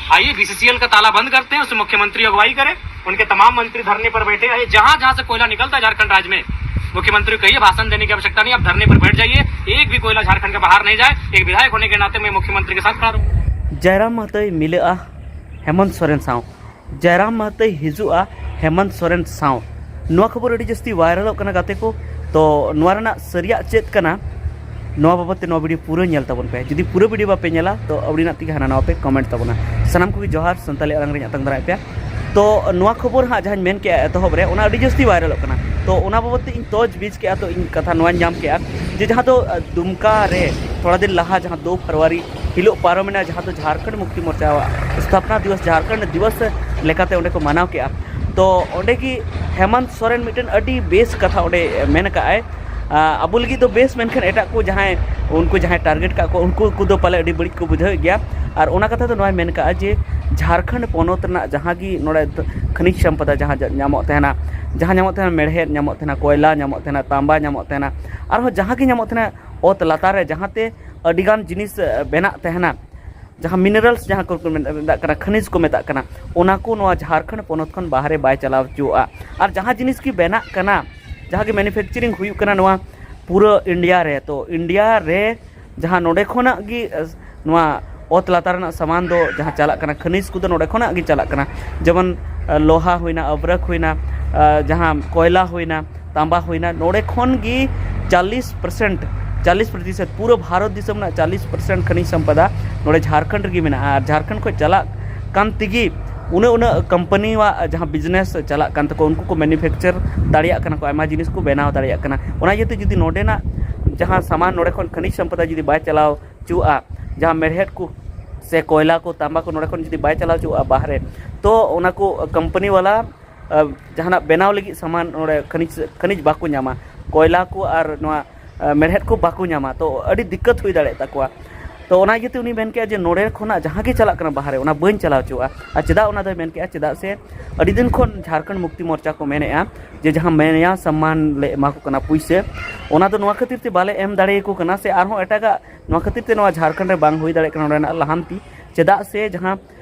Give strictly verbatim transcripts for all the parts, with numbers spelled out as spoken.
आइए, बीसीसीएल का ताला बंद करते हैं, उसमें मुख्यमंत्री अगुवाई करें, उनके तमाम मंत्री धरने पर बैठे हैं। जहां जहां से कोयला निकलता है झारखंड राज्य में, मुख्यमंत्री को कहिए, भाषण देने की आवश्यकता नहीं, आप धरने पर बैठ जाइए, एक भी कोयला झारखंड का बाहर नहीं जाए। एक विधायक होने के नाते मैं मुख्यमंत्री के साथ खड़ा रहूं। जयराम महतोय मिलआ हेमंत सोरेन साव। जयराम महतोय हिजुआ हेमंत सोरेन साव। ᱱᱚᱣᱟ ᱠᱷᱚᱵᱚᱨ ᱟᱹᱰᱤ ᱡᱟᱹᱥᱛᱤ ᱵᱷᱟᱭᱨᱟᱞᱚᱜ ᱠᱟᱱᱟ ᱜᱟᱛᱮ ᱠᱚ᱾ ᱛᱚ ᱱᱚᱣᱟ ᱨᱮᱱᱟᱜ ᱥᱟᱹᱨᱤᱭᱟᱜ ᱪᱮᱫ ᱠᱟᱱᱟ, ᱱᱚᱣᱟ ᱵᱟᱵᱚᱫ ᱛᱮ ᱱᱚᱣᱟ ᱵᱷᱤᱰᱤᱭᱳ ᱯᱩᱨᱟᱹ ᱧᱮᱞ ᱛᱟᱵᱚᱱ ᱯᱮ᱾ ᱡᱩᱫᱤ ᱯᱩᱨᱟᱹ ᱵᱷᱤᱰᱤᱭᱳ ᱵᱟᱯᱮ ᱧᱮᱞᱟ, ᱛᱚ ᱟᱹᱣᱲᱤᱱᱟᱜ ᱛᱮᱜᱮ ᱦᱟᱱᱟ ᱱᱟᱣᱟ ᱯᱮ ᱠᱚᱢᱮᱱᱴ ᱛᱟᱵᱚᱱᱟ᱾ ᱥᱟᱱᱟᱢ ᱠᱚᱜᱮ ᱡᱚᱦᱟᱨ, ᱥᱟᱱᱛᱟᱲᱤ ᱟᱲᱟᱝ ᱨᱮᱧ ᱟᱛᱟᱝ ᱫᱟᱨᱟᱢᱮᱫ ᱯᱮᱭᱟ᱾ ᱛᱚ ᱱᱚᱣᱟ ᱠᱷᱚᱵᱚᱨ ᱦᱟᱸᱜ ᱡᱟᱦᱟᱸᱧ ᱢᱮᱱ ᱠᱮᱜᱼᱟ ᱮᱛᱚᱦᱚᱵ ᱨᱮ, ᱚᱱᱟ ᱟᱹᱰᱤ ᱡᱟᱹᱥᱛᱤ ᱵᱷᱟᱭᱨᱟᱞᱚᱜ ᱠᱟᱱᱟ᱾ ᱛᱚ ᱚᱱᱟ ᱵᱟᱵᱚᱫ ᱛᱮ ᱤᱧ ᱛᱚᱡᱽ ᱵᱤᱡᱽ ᱠᱮᱜᱼᱟ, ᱛᱚ ᱤᱧ ᱠᱟᱛᱷᱟ ᱱᱚᱣᱟᱧ ᱧᱟᱢ ᱠᱮᱜᱼᱟ ᱡᱮ ᱡᱟᱦᱟᱸ ᱫᱚ, ᱟᱸ, ᱫᱩᱢᱠᱟ ᱨᱮ ᱛᱷᱚᱲᱟ ᱫᱤᱱ ᱞᱟᱦᱟ ᱡᱟᱦᱟᱸ ᱫᱩ ᱯᱷᱮᱵᱽᱨᱩᱣᱟᱨᱤ ᱦᱤᱞᱳᱜ ᱯᱟᱨᱚᱢᱮᱱᱟ, ᱡᱟᱦᱟᱸ ᱫᱚ ᱡᱷᱟᱲᱠᱷᱚᱸᱰ ᱢᱩᱠᱛᱤ ᱢᱳᱨᱪᱟ ᱥᱛᱷᱟᱯᱚᱱᱟ ᱫᱤᱵᱚᱥ, ᱡᱷᱟᱲᱠᱷᱚᱸᱰ ᱫᱤᱵᱚᱥ ᱞᱮᱠᱟᱛᱮ ᱚᱸᱰᱮ ᱠᱚ ᱢᱟᱱᱟᱣ ᱠᱮᱜᱼᱟ᱾ ᱛᱚ ᱚᱸᱰᱮ ᱜᱮ ᱦᱮᱢᱟᱱᱛ ᱥᱚᱨᱮᱱ ᱢᱤᱫᱴᱮᱱ ᱟᱹᱰᱤ ᱵᱮᱥ ᱠᱟᱛᱷᱟ ᱚᱸᱰᱮ ᱢᱮᱱ ᱠᱟᱜᱼᱟᱭ᱾ ᱟᱸ, ᱟᱵᱚ ᱞᱟᱹᱜᱤᱫ ᱫᱚ ᱵᱮᱥ, ᱢᱮᱱᱠᱷᱟᱱ ᱮᱴᱟᱜ ᱠᱚ ᱡᱟᱦᱟᱸᱭ, ᱩᱱᱠᱩ ᱡᱟᱦᱟᱸᱭ ᱴᱟᱨᱜᱮᱴ ᱠᱟᱜ ᱠᱚ, ᱩᱱᱠᱩ ᱠᱚᱫᱚ ᱯᱟᱞᱮ ᱟᱹᱰᱤ ᱵᱟᱹᱲᱤᱡ ᱠᱚ ᱵᱩᱡᱷᱟᱹᱣᱮᱫ ᱜᱮᱭᱟ᱾ ᱟᱨ ᱚᱱᱟ ᱠᱟᱛᱷᱟ ᱫᱚ ᱱᱚᱣᱟᱭ ᱢᱮᱱ ᱠᱟᱜᱼᱟ ᱡᱮ ᱡᱷᱟᱲᱠᱷᱚᱸᱰ ᱯᱚᱱᱚᱛ ᱨᱮᱱᱟᱜ ᱡᱟᱦᱟᱸ ᱜᱮ ᱱᱚᱰᱮ ᱠᱷᱟᱱᱤᱡᱽ ᱥᱚᱢᱯᱚᱫᱟ ᱡᱟᱦᱟᱸ ᱧᱟᱢᱚᱜ ᱛᱟᱦᱮᱱᱟ, ᱡᱟᱦᱟᱸ ᱧᱟᱢᱚᱜ ᱛᱟᱦᱮᱱᱟ, ᱢᱮᱲᱦᱮᱫ ᱧᱟᱢᱚᱜ ᱛᱟᱦᱮᱱᱟ, ᱠᱚᱭᱞᱟ ᱧᱟᱢᱚᱜ ᱛᱟᱦᱮᱱᱟ, ᱛᱟᱸᱵᱟ ᱧᱟᱢᱚᱜ ᱛᱟᱦᱮᱱᱟ, ᱟᱨᱦᱚᱸ ᱡᱟᱦᱟᱸ ᱜᱮ ᱧᱟᱢᱚᱜ ᱛᱟᱦᱮᱱᱟ ᱚᱛ ᱞᱟᱛᱟᱨ ᱨᱮ, ᱡᱟᱦᱟᱸᱛᱮ ᱟᱹᱰᱤᱜᱟᱱ ᱡᱤᱱᱤᱥ, ᱮ, ᱵᱮᱱᱟᱜ ᱛᱟᱦᱮᱱᱟ, ᱡᱟᱦᱟᱸ ᱢᱤᱱᱟᱨᱟᱞᱥ ᱡᱟᱦᱟᱸ ᱠᱚ ᱢᱮᱛᱟᱜ ᱠᱟᱱᱟ, ᱠᱷᱟᱱᱤᱡᱽ ᱠᱚ ᱢᱮᱛᱟᱜ ᱠᱟᱱᱟ, ᱚᱱᱟ ᱠᱚ ᱱᱚᱣᱟ ᱡᱷᱟᱲᱠᱷᱚᱸᱰ ᱯᱚᱱᱚᱛ ᱠᱷᱚᱱ ᱵᱟᱦᱨᱮ ᱵᱟᱭ ᱪᱟᱞᱟᱣ ᱦᱚᱪᱚᱣᱟᱜᱼᱟ᱾ ᱟᱨ ᱡᱟᱦᱟᱸ ᱡᱤᱱᱤᱥ ᱜᱮ ᱵᱮᱱᱟᱜ ᱠᱟᱱᱟ, ᱡᱟᱦᱟᱸ ᱜᱮ ᱢᱮᱱᱩᱯᱷᱮᱠᱪᱟᱨᱤᱝ ᱦᱩᱭᱩᱜ ᱠᱟᱱᱟ ᱱᱚᱣᱟ ᱯᱩᱨᱟᱹ ᱤᱱᱰᱤᱭᱟ ᱨᱮ, ᱛᱚ ᱤᱱᱰᱤᱭᱟ ᱨᱮ ᱡᱟᱦᱟᱸ ᱱᱚᱰᱮ ᱠᱷᱚᱱᱟᱜ ᱜᱮ, ᱮ, ᱱᱚᱣᱟ ᱚᱛ ᱞᱟᱛᱟᱨ ᱨᱮᱱᱟᱜ ᱥᱟᱢᱟᱱ ᱫᱚ ᱡᱟᱦᱟᱸ ᱪᱟᱞᱟᱜ ᱠᱟᱱᱟ, ᱠᱷᱟᱱᱤᱡᱽ ᱠᱚᱫᱚ ᱱᱚᱰᱮ ᱠᱷᱚᱱᱟᱜ ᱜᱮ ᱪᱟᱞᱟᱜ ᱠᱟᱱᱟ᱾ ᱡᱮᱢᱚᱱ, ᱮ, ᱞᱳᱦᱟ ᱦᱩᱭᱱᱟ, ᱟᱵᱨᱚᱠ ᱦᱩᱭᱱᱟ, ᱮ, ᱡᱟᱦᱟᱸ ᱠᱚᱭᱞᱟ ᱦᱩᱭᱱᱟ, ᱛᱟᱸᱵᱟ ᱦᱩᱭᱱᱟ, ᱱᱚᱰᱮ ᱠᱷᱚᱱ ᱜᱮ ᱪᱟᱞᱞᱤᱥ ᱯᱟᱨᱥᱮᱱᱴ, ᱪᱟᱞᱞᱤᱥ ᱯᱨᱚᱛᱤᱥᱚᱛ, ᱯᱩᱨᱟᱹ ᱵᱷᱟᱨᱚᱛ ᱫᱤᱥᱚᱢ ᱨᱮᱱᱟᱜ ᱪᱟᱞᱞᱤᱥ ᱯᱟᱨᱥᱮᱱᱴ ᱠᱷᱟᱱᱤᱡᱽ ᱥᱚᱢᱯᱚᱫᱟ ᱱᱚᱰᱮ ᱡᱷᱟᱲᱠᱷᱚᱸᱰ ᱨᱮᱜᱮ ᱢᱮᱱᱟᱜᱼᱟ᱾ ᱟᱨ ᱡᱷᱟᱲᱠᱷᱚᱸᱰ ᱠᱷᱚᱱ ᱪᱟᱞᱟᱜ ᱠᱟᱱ ᱛᱮᱜᱮ ᱩᱱᱟᱹᱜ, ᱩᱱᱟᱹᱜ ᱠᱳᱢᱯᱟᱱᱤᱣᱟᱜ ᱡᱟᱦᱟᱸ ᱵᱤᱡᱽᱱᱮᱥ ᱪᱟᱞᱟᱜ ᱠᱟᱱ ᱛᱟᱠᱚᱣᱟ, ᱩᱱᱠᱩ ᱠᱚ ᱢᱮᱱᱩᱯᱷᱮᱠᱪᱟᱨ ᱫᱟᱲᱮᱭᱟᱜ ᱠᱟᱱᱟ ᱠᱚ, ᱟᱭᱢᱟ ᱡᱤᱱᱤᱥ ᱠᱚ ᱵᱮᱱᱟᱣ ᱫᱟᱲᱮᱭᱟᱜ ᱠᱟᱱᱟ᱾ ᱚᱱᱟ ᱤᱭᱟᱹᱛᱮ ᱡᱩᱫᱤ ᱱᱚᱰᱮᱱᱟᱜ ᱡᱟᱦᱟᱸ ᱥᱟᱢᱟᱱ ᱱᱚᱰᱮ ᱠᱷᱚᱱ ᱠᱷᱟᱱᱤᱡᱽ ᱥᱚᱢᱯᱚᱫᱟ ᱡᱩᱫᱤ ᱵᱟᱭ ᱪᱟᱞᱟᱣ ᱦᱚᱪᱚᱣᱟᱜᱼᱟ, ᱡᱟᱦᱟᱸ ᱢᱮᱲᱦᱮᱫ ᱠᱚ ᱥᱮ ᱠᱚᱭᱞᱟ ᱠᱚ, ᱛᱟᱸᱵᱟ ᱠᱚ ᱱᱚᱰᱮ ᱠᱷᱚᱱ ᱡᱩᱫᱤ ᱵᱟᱭ ᱪᱟᱞᱟᱣ ᱦᱚᱪᱚᱣᱟᱜᱼᱟ ᱵᱟᱦᱨᱮ, ᱛᱚ ᱚᱱᱟ ᱠᱚ ᱠᱳᱢᱯᱟᱱᱤ ᱵᱟᱞᱟ, ᱟ, ᱡᱟᱦᱟᱱᱟᱜ ᱵᱮᱱᱟᱣ ᱞᱟᱹᱜᱤᱫ ᱥᱟᱢᱟᱱ ᱱᱚᱰᱮ ᱠᱷᱟᱱᱤᱡᱽ, ᱠᱷᱟᱱᱤᱡᱽ ᱵᱟᱠᱚ ᱧᱟᱢᱟ, ᱠᱚᱭᱞᱟ ᱠᱚ ᱟᱨ ᱱᱚᱣᱟ, ᱟ, ᱢᱮᱲᱦᱮᱫ ᱠᱚ ᱵᱟᱠᱚ ᱧᱟᱢᱟ᱾ ᱛᱚ ᱟᱹᱰᱤ ᱫᱤᱠᱠᱟᱛ ᱦᱩᱭ ᱫᱟᱲᱮᱭᱟᱜ ᱛᱟᱠᱚᱣᱟ᱾ ᱛᱚ ᱚᱱᱟ ᱤᱭᱟᱹᱛᱮ ᱩᱱᱤ ᱢᱮᱱ ᱠᱮᱜᱼᱟ ᱡᱮ ᱱᱚᱰᱮ ᱠᱷᱚᱱᱟᱜ ᱡᱟᱦᱟᱸ ᱜᱮ ᱪᱟᱞᱟᱜ ᱠᱟᱱᱟ ᱵᱟᱦᱨᱮ, ᱚᱱᱟ ᱵᱟᱹᱧ ᱪᱟᱞᱟᱣ ᱦᱚᱪᱚᱣᱟᱜᱼᱟ᱾ ᱟᱨ ᱪᱮᱫᱟᱜ ᱚᱱᱟ ᱫᱚᱭ ᱢᱮᱱ ᱠᱮᱜᱼᱟ? ᱪᱮᱫᱟᱜ ᱥᱮ ᱟᱹᱰᱤ ᱫᱤᱱ ᱠᱷᱚᱱ ᱡᱷᱟᱲᱠᱷᱚᱸᱰ ᱢᱩᱠᱛᱤ ᱢᱳᱨᱪᱟ ᱠᱚ ᱢᱮᱱᱮᱜᱼᱟ ᱡᱮ ᱡᱟᱦᱟᱸ ᱢᱟᱭᱟ ᱥᱚᱢᱢᱟᱱ ᱞᱮ ᱮᱢᱟ ᱠᱚ ᱠᱟᱱᱟ ᱯᱩᱭᱥᱟᱹ, ᱚᱱᱟ ᱫᱚ ᱱᱚᱣᱟ ᱠᱷᱟᱹᱛᱤᱨ ᱛᱮ ᱵᱟᱞᱮ ᱮᱢ ᱫᱟᱲᱮᱭᱟᱠᱚ ᱠᱟᱱᱟ, ᱥᱮ ᱟᱨᱦᱚᱸ ᱮᱴᱟᱜᱟᱜ ᱱᱚᱣᱟ ᱠᱷᱟᱹᱛᱤᱨ ᱛᱮ ᱱᱚᱣᱟ ᱡᱷᱟᱲᱠᱷᱚᱸᱰ ᱨᱮ ᱵᱟᱝ ᱦᱩᱭ ᱫᱟᱲᱮᱭᱟᱜ ᱠᱟᱱᱟ ᱱᱚᱰᱮᱱᱟᱜ ᱞᱟᱦᱟᱱᱛᱤ᱾ ᱪᱮᱫᱟᱜ ᱥᱮ ᱡᱟᱦᱟᱸ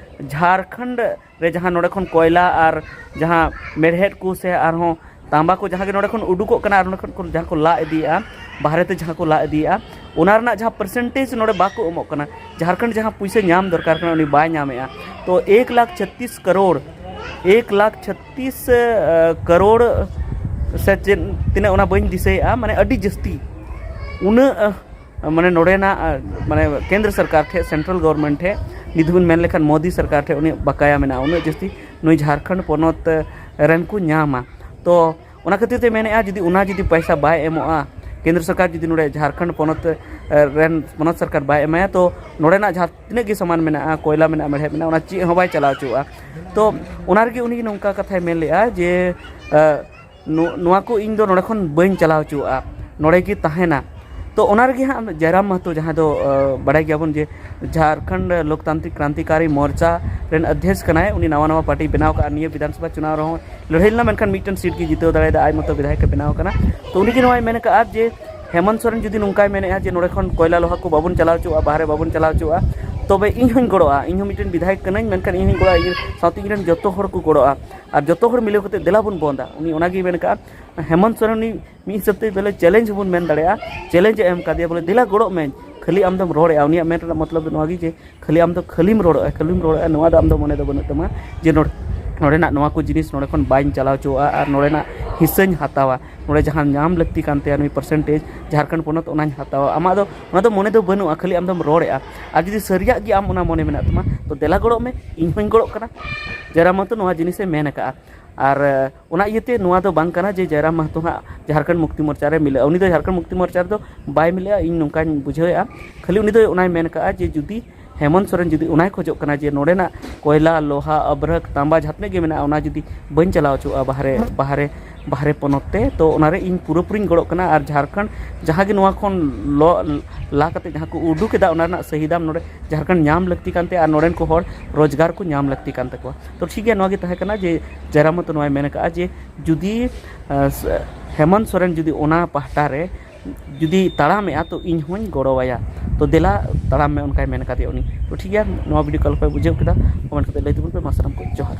ᱡᱷᱟᱲᱠᱷᱚᱸᱰ ᱨᱮ ᱡᱟᱦᱟᱸ ᱱᱚᱰᱮ ᱠᱷᱚᱱ ᱠᱚᱭᱞᱟ ᱟᱨ ᱡᱟᱦᱟᱸ ᱢᱮᱲᱦᱮᱫ ᱠᱚ ᱥᱮ ᱟᱨᱦᱚᱸ ᱛᱟᱸᱵᱟ ᱠᱚ ᱡᱟᱦᱟᱸ ᱜᱮ ᱱᱚᱰᱮ ᱠᱷᱚᱱ ᱩᱰᱩᱠᱚᱜ ᱠᱟᱱᱟ ᱟᱨ ᱱᱚᱰᱮ ᱠᱷᱚᱱ ᱠᱚ ᱡᱟᱦᱟᱸ ᱠᱚ ᱞᱟ ᱤᱫᱤᱭᱮᱫᱼᱟ, ᱵᱟᱦᱨᱮ ᱛᱮ ᱡᱟᱦᱟᱸ ᱠᱚ ᱞᱟ ᱤᱫᱤᱭᱮᱫᱼᱟ, ᱚᱱᱟ ᱨᱮᱱᱟᱜ ᱡᱟᱦᱟᱸ ᱯᱟᱨᱥᱮᱱᱴᱮᱡᱽ ᱱᱚᱰᱮ ᱵᱟᱠᱚ ᱮᱢᱚᱜ ᱠᱟᱱᱟ᱾ ᱡᱷᱟᱲᱠᱷᱚᱸᱰ ᱡᱟᱦᱟᱸ ᱯᱩᱭᱥᱟᱹ ᱧᱟᱢ ᱫᱚᱨᱠᱟᱨ ᱠᱟᱱᱟ, ᱩᱱᱤ ᱵᱟᱭ ᱧᱟᱢᱮᱫᱼᱟ᱾ ᱛᱚ ᱮᱠ ᱞᱟᱠᱷ ᱪᱷᱟᱛᱤᱥ ᱠᱟᱨᱳᱲ, ᱮᱠ ᱞᱟᱠᱷ ᱪᱷᱟᱛᱤᱥ ᱠᱟᱨᱳᱲ ᱥᱮ ᱪᱮᱫ ᱛᱤᱱᱟᱹᱜ, ᱚᱱᱟ ᱵᱟᱹᱧ ᱫᱤᱥᱟᱹᱭᱮᱫᱼᱟ, ᱢᱟᱱᱮ ᱟᱹᱰᱤ ᱡᱟᱹᱥᱛᱤ ᱩᱱᱟᱹᱜ ᱢᱟᱱᱮ ᱱᱚᱰᱮᱱᱟᱜ ᱢᱟᱱᱮ ᱠᱮᱱᱫᱨᱚ ᱥᱚᱨᱠᱟᱨ ᱴᱷᱮᱱ, ᱥᱮᱱᱴᱨᱟᱞ ᱜᱚᱵᱷᱚᱨᱢᱮᱱᱴ ᱴᱷᱮᱱ, ᱱᱤᱛ ᱵᱚᱱ ᱢᱮᱱ ᱞᱮᱠᱷᱟᱱ ᱢᱳᱫᱤ ᱥᱚᱨᱠᱟᱨ ᱴᱷᱮᱱ ᱩᱱᱤᱭᱟᱜ ᱵᱟᱠᱟᱭᱟ ᱢᱮᱱᱟᱜᱼᱟ, ᱩᱱᱟᱹᱜ ᱡᱟᱹᱥᱛᱤ ᱱᱩᱭ ᱡᱷᱟᱲᱠᱷᱚᱸᱰ ᱯᱚᱱᱚᱛ ᱨᱮᱱ ᱠᱚ ᱧᱟᱢᱟ᱾ ᱛᱚ ᱚᱱᱟ ᱠᱷᱟᱹᱛᱤᱨ ᱛᱮ ᱢᱮᱱᱮᱫᱼᱟ, ᱡᱩᱫᱤ ᱚᱱᱟ ᱡᱩᱫᱤ ᱯᱚᱭᱥᱟ ᱵᱟᱭ ᱮᱢᱚᱜᱼᱟ, ᱠᱮᱱᱫᱨᱚ ᱥᱚᱨᱠᱟᱨ ᱡᱩᱫᱤ ᱱᱚᱰᱮ ᱡᱷᱟᱲᱠᱷᱚᱸᱰ ᱯᱚᱱᱚᱛ ᱨᱮᱱ ᱯᱚᱱᱚᱛ ᱥᱚᱨᱠᱟᱨ ᱵᱟᱭ ᱮᱢᱟᱭᱟ, ᱛᱚ ᱱᱚᱰᱮᱱᱟᱜ ᱡᱟᱦᱟᱸ ᱛᱤᱱᱟᱹᱜ ᱜᱮ ᱥᱟᱢᱟᱱ ᱢᱮᱱᱟᱜᱼᱟ, ᱠᱚᱭᱞᱟ ᱢᱮᱱᱟᱜᱼᱟ, ᱢᱮᱲᱦᱮᱫ ᱢᱮᱱᱟᱜᱼᱟ, ᱚᱱᱟ ᱪᱮᱫ ᱦᱚᱸ ᱵᱟᱭ ᱪᱟᱞᱟᱣ ᱦᱚᱪᱚᱣᱟᱜᱼᱟ᱾ ᱛᱚ ᱚᱱᱟ ᱨᱮᱜᱮ ᱩᱱᱤ ᱱᱚᱝᱠᱟ ᱠᱟᱛᱷᱟᱭ ᱢᱮᱱ ᱞᱮᱫᱼᱟ ᱡᱮ, ᱱᱚᱣᱟ ᱠᱚ ᱤᱧ ᱫᱚ ᱱᱚᱰᱮ ᱠᱷᱚᱱ ᱵᱟᱹᱧ ᱪᱟᱞᱟᱣ ᱦᱚᱪᱚᱣᱟᱜᱼᱟ, ᱱᱚᱰᱮ ᱜᱮ ᱛᱟᱦᱮᱱᱟ᱾ ᱛᱚ ᱚᱱᱟ ᱨᱮᱜᱮ ᱦᱟᱸᱜ ᱡᱟᱭᱨᱟᱢ ᱢᱟᱦᱟᱛᱚ, ᱡᱟᱦᱟᱸᱭ ᱫᱚ ᱵᱟᱲᱟᱭ ᱜᱮᱭᱟᱵᱚᱱ ᱡᱮ ᱡᱷᱟᱲᱠᱷᱚᱸᱰ ᱞᱳᱠᱛᱟᱱᱛᱨᱤᱠ ᱠᱨᱟᱱᱛᱤᱠᱟᱨᱤ ᱢᱳᱨᱪᱟ ᱨᱮᱱ ᱚᱫᱷᱭᱚᱠᱥ ᱠᱟᱱᱟᱭ, ᱩᱱᱤ ᱱᱟᱣᱟ ᱱᱟᱣᱟ ᱯᱟᱨᱴᱤ ᱵᱮᱱᱟᱣ ᱠᱟᱜᱼᱟ, ᱱᱤᱭᱟᱹ ᱵᱤᱫᱷᱟᱱ ᱥᱚᱵᱷᱟ ᱪᱩᱱᱟᱣ ᱨᱮᱦᱚᱸ ᱞᱟᱹᱲᱦᱟᱹᱭ ᱞᱮᱱᱟ, ᱢᱮᱱᱠᱷᱟᱱ ᱢᱤᱫᱴᱮᱱ ᱥᱤᱴ ᱜᱮ ᱡᱤᱛᱟᱹᱣ ᱫᱟᱲᱮᱭᱟᱫᱟ, ᱟᱡ ᱢᱚᱛᱚ ᱵᱤᱫᱷᱟᱭᱚᱠ ᱮ ᱵᱮᱱᱟᱣ ᱠᱟᱱᱟ᱾ ᱛᱚ ᱩᱱᱤ ᱜᱮ ᱱᱚᱣᱟᱭ ᱢᱮᱱ ᱠᱟᱜᱼᱟ ᱡᱮ ᱦᱮᱢᱚᱱᱛ ᱥᱚᱨᱮᱱ ᱡᱩᱫᱤ ᱱᱚᱝᱠᱟᱭ ᱢᱮᱱᱮᱫᱼᱟ ᱡᱮ ᱱᱚᱰᱮ ᱠᱷᱚᱱ ᱠᱚᱭᱞᱟ ᱞᱳᱦᱟ ᱠᱚ ᱵᱟᱵᱚᱱ ᱪᱟᱞᱟᱣ ᱦᱚᱪᱚᱣᱟᱜᱼᱟ, ᱵᱟᱦᱨᱮ ᱵᱟᱵᱚᱱ ᱪᱟᱞᱟᱣ ᱦᱚᱪᱚᱣᱟᱜᱼᱟ, ᱛᱚᱵᱮ ᱤᱧ ᱦᱚᱧ ᱜᱚᱲᱚᱜᱼᱟ, ᱤᱧ ᱦᱚᱸ ᱢᱤᱫᱴᱮᱱ ᱵᱤᱫᱷᱟᱭᱚᱠ ᱠᱟᱹᱱᱟᱹᱧ, ᱢᱮᱱᱠᱷᱟᱱ ᱤᱧ ᱦᱚᱧ ᱜᱚᱲᱚᱜᱼᱟ, ᱤᱧ ᱥᱟᱶᱛᱮ ᱤᱧ ᱨᱮᱱ ᱡᱚᱛᱚ ᱦᱚᱲ ᱠᱚ ᱜᱚᱲᱚᱜᱼᱟ, ᱟᱨ ᱡᱚᱛᱚ ᱦᱚᱲ ᱢᱤᱞᱟᱹᱣ ᱠᱟᱛᱮ ᱫᱮᱞᱟ ᱵᱚᱱ ᱵᱚᱱᱫᱟ᱾ ᱩᱱᱤ ᱚᱱᱟᱜᱮᱭ ᱢᱮᱱ ᱠᱟᱜᱼᱟ᱾ ᱦᱮᱢᱚᱱᱛ ᱥᱚᱨᱮᱱ ᱩᱱᱤ ᱢᱤᱫ ᱦᱤᱥᱟᱹᱵ ᱛᱮ ᱵᱚᱞᱮ ᱪᱮᱞᱮᱧᱡᱽ ᱵᱚᱱ ᱢᱮᱱ ᱫᱟᱲᱮᱭᱟᱜᱼᱟ, ᱪᱮᱞᱮᱧᱡᱽ ᱮ ᱮᱢ ᱠᱟᱫᱮᱭᱟ, ᱵᱚᱞᱮ ᱫᱮᱞᱟ ᱜᱚᱲᱚᱜ ᱢᱮ, ᱠᱷᱟᱹᱞᱤ ᱟᱢ ᱫᱚᱢ ᱨᱚᱲᱮᱫᱼᱟ᱾ ᱩᱱᱤᱭᱟᱜ ᱢᱮᱱ ᱨᱮᱱᱟᱜ ᱢᱚᱛᱞᱚᱵ ᱫᱚ ᱱᱚᱣᱟ ᱜᱮ ᱡᱮ ᱠᱷᱟᱹᱞᱤ ᱟᱢ ᱫᱚ ᱠᱷᱟᱹᱞᱤᱢ ᱨᱚᱲᱮᱫᱼᱟ, ᱠᱷᱟᱹᱞᱤᱢ ᱨᱚᱲᱮᱫᱼᱟ, ᱱᱚᱣᱟ ᱫᱚ ᱟᱢ ᱫᱚ ᱢᱚᱱᱮ ᱫᱚ ᱵᱟᱹᱱᱩᱜ ᱛᱟᱢᱟ ᱡᱮ ᱱᱚᱰᱮ, ᱱᱚᱰᱮᱱᱟᱜ ᱱᱚᱣᱟ ᱠᱚ ᱡᱤᱱᱤᱥ ᱱᱚᱰᱮ ᱠᱷᱚᱱ ᱵᱟᱹᱧ ᱪᱟᱞᱟᱣ ᱦᱚᱪᱚᱣᱟᱜᱼᱟ ᱟᱨ ᱱᱚᱰᱮᱱᱟᱜ ᱦᱤᱥᱟᱹᱧ ᱦᱟᱛᱟᱣᱟ, ᱱᱚᱰᱮ ᱡᱟᱦᱟᱸ ᱧᱟᱢ ᱞᱟᱹᱠᱛᱤ ᱠᱟᱱ ᱛᱟᱭᱟ ᱱᱩᱭ ᱯᱟᱨᱥᱮᱱᱴᱮᱡᱽ ᱡᱷᱟᱲᱠᱷᱚᱸᱰ ᱯᱚᱱᱚᱛ, ᱚᱱᱟᱧ ᱦᱟᱛᱟᱣᱟ᱾ ᱟᱢᱟᱜ ᱫᱚ ᱚᱱᱟ ᱫᱚ ᱢᱚᱱᱮ ᱫᱚ ᱵᱟᱹᱱᱩᱜᱼᱟ, ᱠᱷᱟᱹᱞᱤ ᱟᱢ ᱫᱚᱢ ᱨᱚᱲᱮᱫᱼᱟ᱾ ᱟᱨ ᱡᱩᱫᱤ ᱥᱟᱹᱨᱤᱭᱟᱜ ᱜᱮ ᱟᱢ ᱚᱱᱟ ᱢᱚᱱᱮ ᱢᱮᱱᱟᱜ ᱛᱟᱢᱟ, ᱛᱚ ᱫᱮᱞᱟ ᱜᱚᱲᱚᱜ ᱢᱮ, ᱤᱧ ᱦᱚᱧ ᱜᱚᱲᱚᱜ ᱠᱟᱱᱟ᱾ ᱡᱟᱭᱨᱟᱢ ᱢᱟᱦᱟᱛᱚ ᱱᱚᱣᱟ ᱡᱤᱱᱤᱥᱮ ᱢᱮᱱ ᱟᱠᱟᱫᱼᱟ᱾ ᱟᱨ ᱚᱱᱟ ᱤᱭᱟᱹᱛᱮ ᱱᱚᱣᱟ ᱫᱚ ᱵᱟᱝ ᱠᱟᱱᱟ ᱡᱮ ᱡᱟᱭᱨᱟᱢ ᱢᱟᱦᱟᱛᱚ ᱦᱟᱸᱜ ᱡᱷᱟᱲᱠᱷᱚᱸᱰ ᱢᱩᱠᱛᱤ ᱢᱳᱨᱪᱟ ᱨᱮ ᱢᱤᱞᱟᱹᱜᱼᱟ᱾ ᱩᱱᱤ ᱫᱚ ᱡᱷᱟᱲᱠᱷᱚᱸᱰ ᱢᱩᱠᱛᱤ ᱢᱳᱨᱪᱟ ᱨᱮᱫᱚ ᱵᱟᱭ ᱢᱤᱞᱟᱹᱜᱼᱟ, ᱤᱧ ᱱᱚᱝᱠᱟᱧ ᱵᱩᱡᱷᱟᱹᱣᱮᱫᱼᱟ᱾ ᱠᱷᱟᱹᱞᱤ ᱩᱱᱤ ᱫᱚ ᱚᱱᱟᱭ ᱢᱮᱱ ᱠᱟᱜᱼᱟ ᱡᱮ ᱡᱩᱫᱤ ᱦᱮᱢᱚᱱᱛ ᱥᱚᱨᱮᱱ ᱡᱩᱫᱤ ᱚᱱᱟᱭ ᱠᱷᱚᱡᱚᱜ ᱠᱟᱱᱟ ᱡᱮ ᱱᱚᱰᱮᱱᱟᱜ ᱠᱚᱭᱞᱟ, ᱞᱳᱦᱟ, ᱟᱵᱨᱚᱠ, ᱛᱟᱸᱵᱟ ᱡᱟᱦᱟᱸ ᱛᱤᱱᱟᱹᱜ ᱜᱮ ᱢᱮᱱᱟᱜᱼᱟ, ᱚᱱᱟ ᱡᱩᱫᱤ ᱵᱟᱹᱧ ᱪᱟᱞᱟᱣ ᱦᱚᱪᱚᱣᱟᱜᱼᱟ ᱵᱟᱦᱨᱮ, ᱵᱟᱦᱨᱮ, ᱵᱟᱦᱨᱮ ᱯᱚᱱᱚᱛ ᱛᱮ, ᱛᱚ ᱚᱱᱟᱨᱮ ᱤᱧ ᱯᱩᱨᱟᱹᱯᱩᱨᱤᱧ ᱜᱚᱲᱚᱜ ᱠᱟᱱᱟ᱾ ᱟᱨ ᱡᱷᱟᱲᱠᱷᱚᱸᱰ ᱡᱟᱦᱟᱸ ᱜᱮ ᱱᱚᱣᱟ ᱠᱷᱚᱱ ᱞᱚ, ᱞᱟ ᱠᱟᱛᱮ ᱡᱟᱦᱟᱸ ᱠᱚ ᱩᱰᱩᱠ ᱮᱫᱟ, ᱚᱱᱟ ᱨᱮᱱᱟᱜ ᱥᱟᱹᱦᱤ ᱫᱟᱢ ᱱᱚᱰᱮ ᱡᱷᱟᱲᱠᱷᱚᱸᱰ ᱧᱟᱢ ᱞᱟᱹᱠᱛᱤ ᱠᱟᱱ ᱛᱟᱭᱟ ᱟᱨ ᱱᱚᱰᱮᱱ ᱠᱚ ᱦᱚᱲ ᱨᱳᱡᱽᱜᱟᱨ ᱠᱚ ᱧᱟᱢ ᱞᱟᱹᱠᱛᱤ ᱠᱟᱱ ᱛᱟᱠᱚᱣᱟ᱾ ᱛᱚ ᱴᱷᱤᱠ ᱜᱮᱭᱟ, ᱱᱚᱣᱟ ᱜᱮ ᱛᱟᱦᱮᱸ ᱠᱟᱱᱟ ᱡᱮ ᱡᱟᱭᱨᱟᱢ ᱢᱟᱦᱟᱛᱚ ᱱᱚᱣᱟᱭ ᱢᱮᱱ ᱠᱟᱜᱼᱟ ᱡᱮ ᱡᱩᱫᱤ, ᱟᱸ, ᱥ-, ᱦᱮᱢᱚᱱᱛ ᱥᱚᱨᱮᱱ ᱡᱩᱫᱤ ᱚᱱᱟ ᱯᱟᱦᱴᱟ ᱨᱮ ᱡᱩᱫᱤ ᱛᱟᱲᱟᱢᱮᱜᱼᱟ, ᱛᱚ ᱤᱧ ᱦᱚᱸᱧ ᱜᱚᱲᱚᱣᱟᱭᱟ᱾ ᱛᱚ ᱫᱮᱞᱟ ᱛᱟᱲᱟᱢ ᱢᱮ, ᱚᱱᱠᱟᱭ ᱢᱮᱱ ᱠᱟᱫᱮᱭᱟ ᱩᱱᱤ᱾ ᱛᱚ ᱴᱷᱤᱠ ᱜᱮᱭᱟ, ᱱᱚᱣᱟ ᱵᱷᱤᱰᱤᱭᱳ ᱠᱚ ᱟᱞᱚᱯᱮ ᱵᱩᱡᱷᱟᱹᱣ ᱠᱮᱫᱟ, ᱠᱚᱢᱮᱱᱴ ᱠᱟᱛᱮ ᱞᱟᱹᱭ ᱛᱟᱵᱚᱱ ᱯᱮ᱾ ᱢᱟ ᱥᱟᱱᱟᱢ ᱠᱚ ᱡᱚᱦᱟᱨ᱾